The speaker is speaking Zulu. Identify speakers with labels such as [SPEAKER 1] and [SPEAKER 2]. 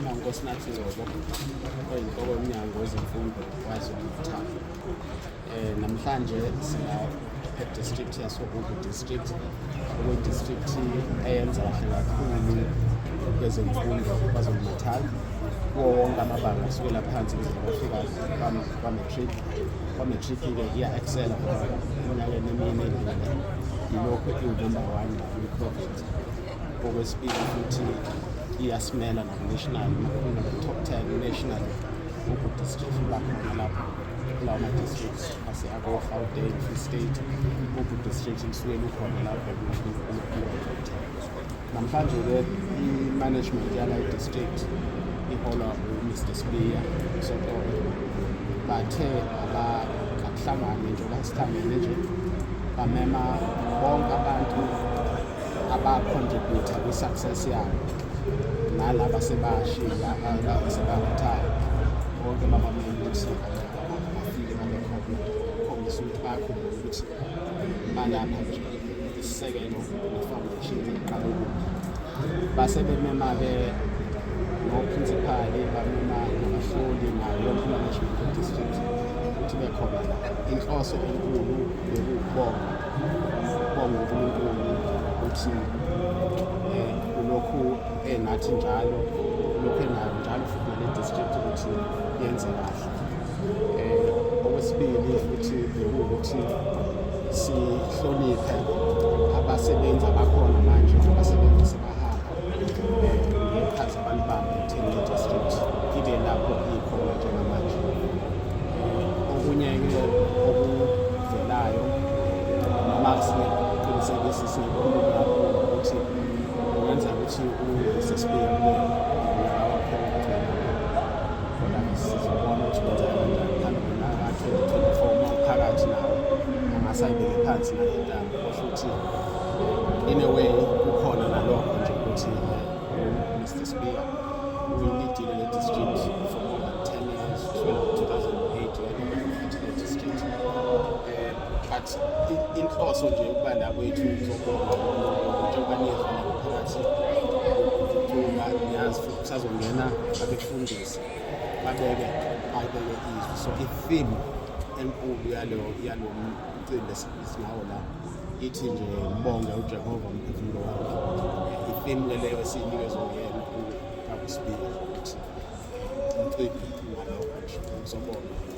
[SPEAKER 1] Ukhuluma uNkosinathi Ngcobo, oyinhloko yomnyango wezemfundo KwaZulu-Natal. Namhlanje sila e-district yasoGugu district, okuyi-district eyenza kahle kakhulu kwezemfundo KwaZulu-Natal kuwo wonke amabanga kusukela phansi kuze kuyofika kwa-matric. Kwa-matric-ke iya-excela ngoba eminyakeni emine edlule ilokhu iwu-number one kwi-province. Okwesibili futhi iyasimela naku-national, makhuluma top 10 national, Ugu district iba khona lapho kulawo ma-districts ase-ako-Gauteng, Free State. Ugu district lisuke lukhona lapho kulo top 10. Namhlanje-ke i-management yala i-district iholwa u-Mr Sibiya Sotolo, bathe akuhlangane njengoba sihlangene nje, bamema bonke abantu aba-contribute kwi-success yabo nalaba sebashiya, seba-retire, bonke babamema ukuthi bafike babe khona, ukukhombisa ukuthi bayakhumbula ukuthi balapha nje isisekelo ne-foundation iqale kuphi. Base bemema-ke no-principal, bamema nabahloli, nayo yonke i-management ye-district ukuthi bekhona la. Inhloso enkulu bekuwukubonga, ukubonga uNkulunkulu ukuthi ulokhu enathi njalo, ulokhu enayo njalo futhi nale district ukuthi yenze kahle. Okwesibili futhi bekuwukuthi sihloniphe abasebenzi abakhona manje nabasebenzi sebahamba ngeqhaza abalibambe ekutheni le-district ibe lapho ikhona njengamanje. Okunye-ke okuvelayo noma singekuqinisekisi, singekhulumi kakhulu, ukuthi kungenzeka ukuthi u-Mr Sibiya kube unyaka wakhe wokugcina, kodwa-ke sizobona ukuthi kwenzeka kanjani mhlawumbe ngonyaka ka-2024, uma uphakathi nawo, angase ayibeke phansi naye intambo. Kusho ukuthi in a way kukhona nalokho nje ukuthi u-Mr Sibiya uyi-leadile le district for more than 10 years, kusukela ngo-2008 wayelokhu le district. But inhloso nje ukuba la kwethu uzobonga uNkulunkulu njengoba niyezwa ngaphakathi ukucula, niyazi futhi kusazongena abefundisi babeke izwi. So i-theme enkulu yalo mcimbi esinawo la ithi nje mbonge uJehova umphefumulo wakhe. I-theme ke leyo esiyinikezwe uyena ubaba uSibiya ukuthi umcimbi ngalokho nje uzobonga.